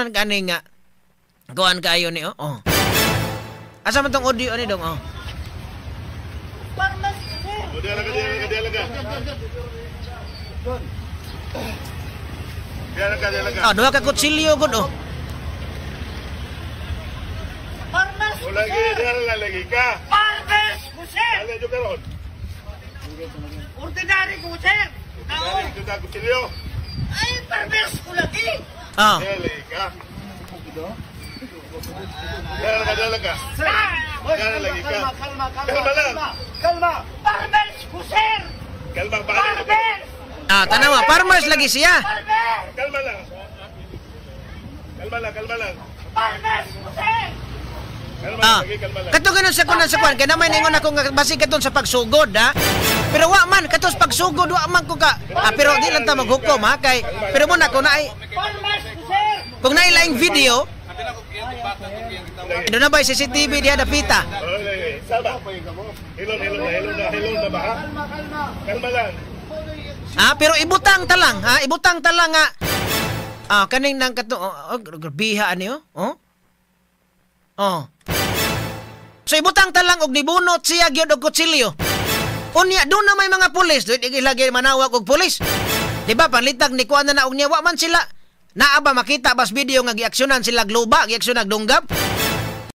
Nan kani nga kuan kaayo ni, oh. Oh. Asa man tong audio ani dong, oh. Farmers ko, sir. O, diyan lang ka, diyan lang ka, diyan lang ka. Diyan lang ka, diyan lang ka. Ah, duha ka kutsilyo gud, oh. Farmers O ko, lagi, sir. diyan lang lagi ka. Farmers ko, sir. Dali nyo karon. Ordinary ko, sir. Tao. Dali nyo ka kutsilyo. Ay, farmers ko lagi. Ah. Diyan lagi ka. Diyan lang ka, diyan lang ka. Sir. Diyan lang lagi ka. Kalma, kalma, Kalma lang. kalma. Farmers ko, sir. Kalma, bali. Farmers. Ah, tanawa, farmers lagi siya. Farmers. Kalma lang. Kalma lang, kalma lang. Farmers ko, sir. Kalma Ah. lang, lagi, kalma lang. Kato ganun sa kunan sa kuan kay naman ningon ako nga basig katon sa pagsugod, ha. Pero wa man kato sa pagsugod, wa man ko ka. Ah, pero di lang ta maghukom, ha, kay pero mo na kung naay Farmers ko, sir. Kung naay laing video, doon na ba CCTV diha dapita? O, lagi. Sama. Hilom, hilom na, hilom na, hilom na ba, ha? Kalma, kalma. Kalma lang. Ah, pero ibutang ta lang, ha? Ibutang ta lang nga. Ah, kaning nang kato, oh, oh, grabiha ani, oh. Oh. Oh. So ibutang ta lang og nibunot siya gyud og kutsilyo. Unya doon na may mga pulis, doon ilagay manawag og pulis. Di ba panlitag ni kuan na og niya, wa man sila. Naa ba makita bas video nga giaksyonan sila gluba, giaksyonan dunggab?